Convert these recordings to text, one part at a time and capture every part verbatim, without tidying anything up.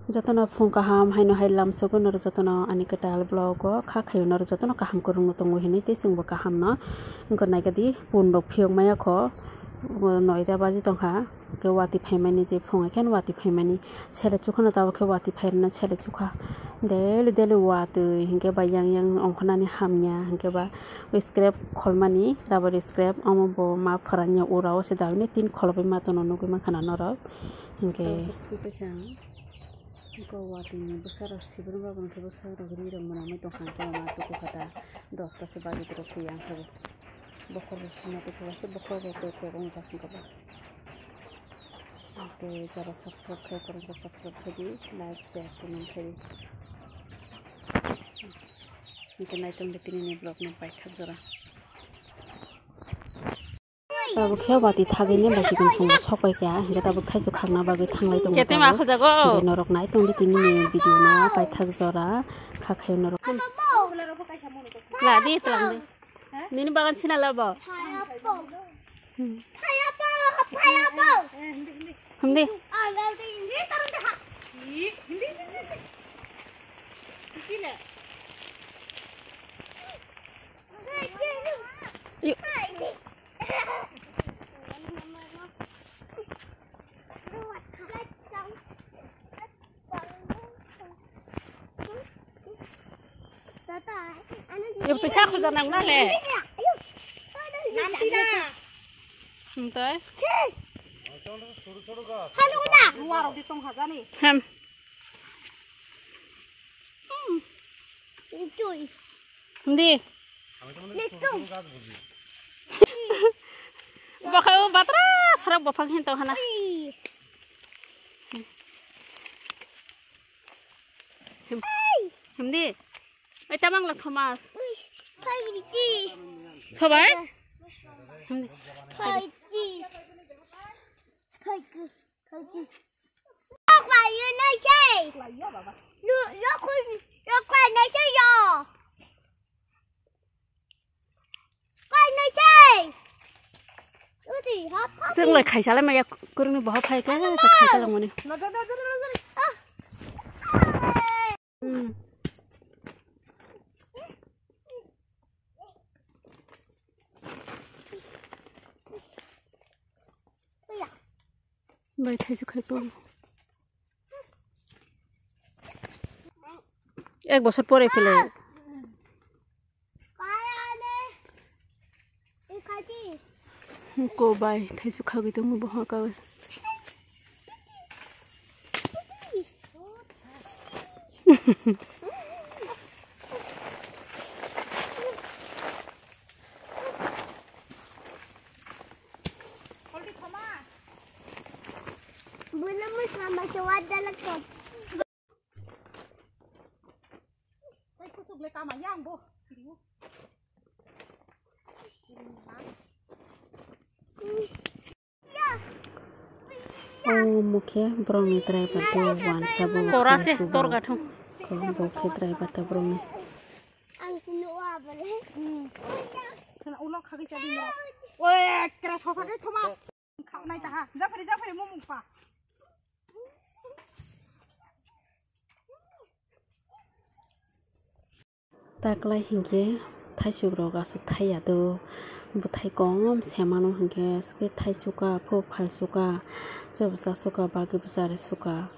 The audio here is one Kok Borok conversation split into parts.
Jotono phung kaham haino hai lamsogo norok jotono ani kwtal vlog o kha khaio norok jotono kaham kwrwngno tongo hinwi tei chwngbo kaham no wngkha naikha di pun rok phiyok maya kho noida baji tongkha hwnkhe watwi phaimani je phung hai khe watwi phaimani sele chukhano tabukhe watwi phairwna sele chukha daily daily watwi hinkhe bai yang yang ongkhornani hamya hinkhe ba scrap kholmani rubber scrap omo bo ma phwrangya ura o se dawini tin kholobwi ma tono nugwi mankha na norok hinkhe. Iko watwi ni bwsarok sibirma bo hwnkhe bwsarok ri rok mwnamwi tongkha hwnkhe ma tuku kha ta dosta se baji tongkha hwnkhe bo bokhorok sima tuku kaisa bokhorok koi koi wngjak hwnkhe bo hwnkhe jara subscribe khai kwrwngkha subscribe khai di like share comment khai di hwnkhe naitong di tini ni vlog no paithak jora. Tabuk khe watwi thagwi ni bai sikon chwng sok pai kha, hinkhe tabuk thaichuk khakna bagwi thanglai tongo. Kete ma tabuk khujago? Hinkhe norok nai tongdi tini ni video no paithak jora kha khayo norok. La di tlang di. Nini bagan sina labo. Hmm. Hum di. Yuk. Yuk, pisa khuja nang na le. Nang twi. Hem. Hindi. Bokhao batra sarak bophang hinto hana. Hindi. Oi tamang la Thomas. Sobai? Hindi. Chwng lai khaisa lai maya kwrwngni boha phai khe se khai ta langmani. Hmm. Bai thaisu khai to. Ek bosor pore phele. Ko bai thaisu khagwi tongo bo ha kawi. Bulan mo sama sa wada lang ko. Ay, kusog le tama yang bo. O mukhe borokni driver tei wansa bo. Tora se, tor gathung. Ko bo khe driver ta borokni. Ang sini wa bale. Khana ulo khagwi sa ding. Oy, kra sosa kai Thomas. Khaunai taha. Japhari, japhari, mumung pa. Taklai hinkhe thaisuk rok aswk thaiya do. Bwthai kom se mano hinkhe swkhe thaichuka, pho phalchuka, chwbwsa suka, bagwi bwchari suka.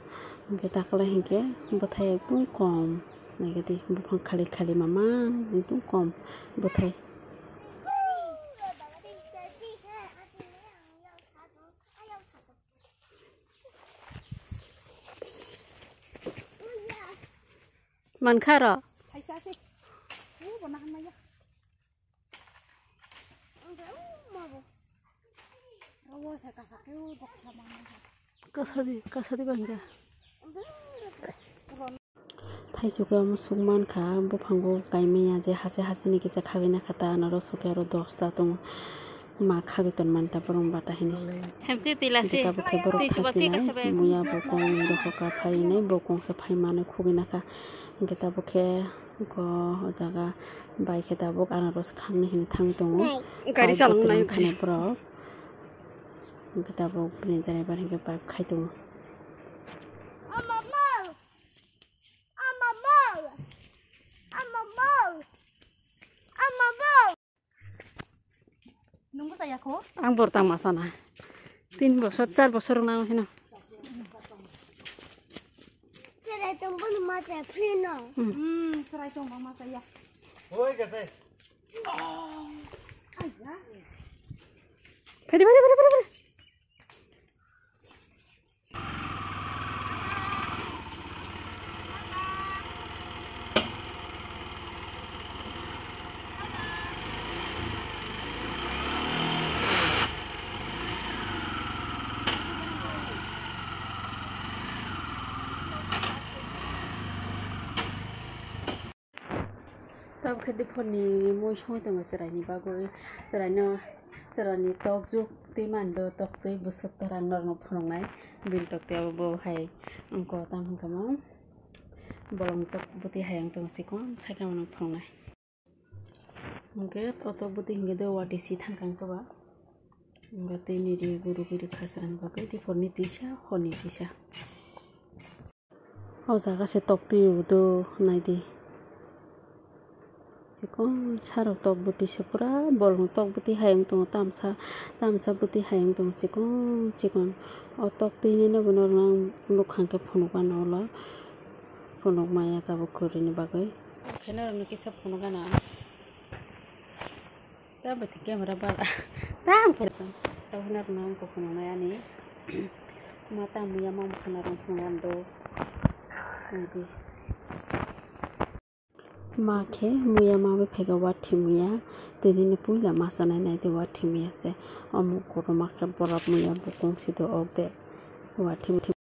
Hinkhe taklai hinkhe bwthai ekdum kom. Naikhe tei buphang khali khali mama ekdum kom bwthai. Mankha ro. Thaisa se. O bo nahan maya. Rawa se kasa ke o boksa mana. Kasa di, kasa di bangga. Thaichuk o musuk mankha, buphango kaimaya je hase hase ni kisa khagwi nakha ta, norok sokhe aro dosta tongo. Ma khagwi tonmani ta borok bata hinwi. Hemse tila se. Hinkhe tabuk khe borok twi suba se khasinai, kasa bai. Muya bokong dohor ka phainai, bokong se phaimani khugwi nakha. Hinkhe tabuk khe go o jaga bai khe tabuk anaros khangni hinwi thangwi tongo. Gari chalok nai. Khani borok. Hinkhe tabuk bini driver hinkhe bike khai tongo. Ang bortang masana. Tin bosor, char bosor rok nango hino. Chwrai tongbono ma chai phri no. Hmm. Hmm, chwrai tongma ma chai ya. Oi, gasai. Phai di, phai di, phai di, phai di, phai di. Tabuk khe diphorni mui songwi tongo chwraini bagwi, chwraino, chwraini tokjwk twi mando, toktwi bwswk tarang norokno phunuknai. Bini toktwi abo bo hai wngkha tamo hwnkhe mo bolongni tok bwtwi hai wng tongo chikon, sakhe omono phunuknai. Hwnkhe o tok bwtwi hwnkhe de watwi si thangkang kwba. Hwnkhe twi ni ri guru guru khasrang bagwi diphorni twisa, horni twisa. O jaga se tok twi rwdo naidi. Chikon sarok tok bwtwi se pura bolong tok bwtwi hayung tongo tamsa, tamsa bwtwi hayung tongo chikon chikon. O tok twi nino bono nang nukhang khe phunukgana ulo. Phunuk maya tabuk kwrwini bagwi. Khe norokno kisa phunukgana. Tamo twi camera bala. Tam khe. Tamo hwnwi rwno ang kok phunuknai ani. Ma tamo ya ma mwkhang rwng phunuknai ang do. Nadi. Ma khe muya ma bai phaikha wathi muya. Tini ni puila ma sanai nai de wathi muya se. Omo kotorma khe borok muya bukung si do ok de. Wathi muya.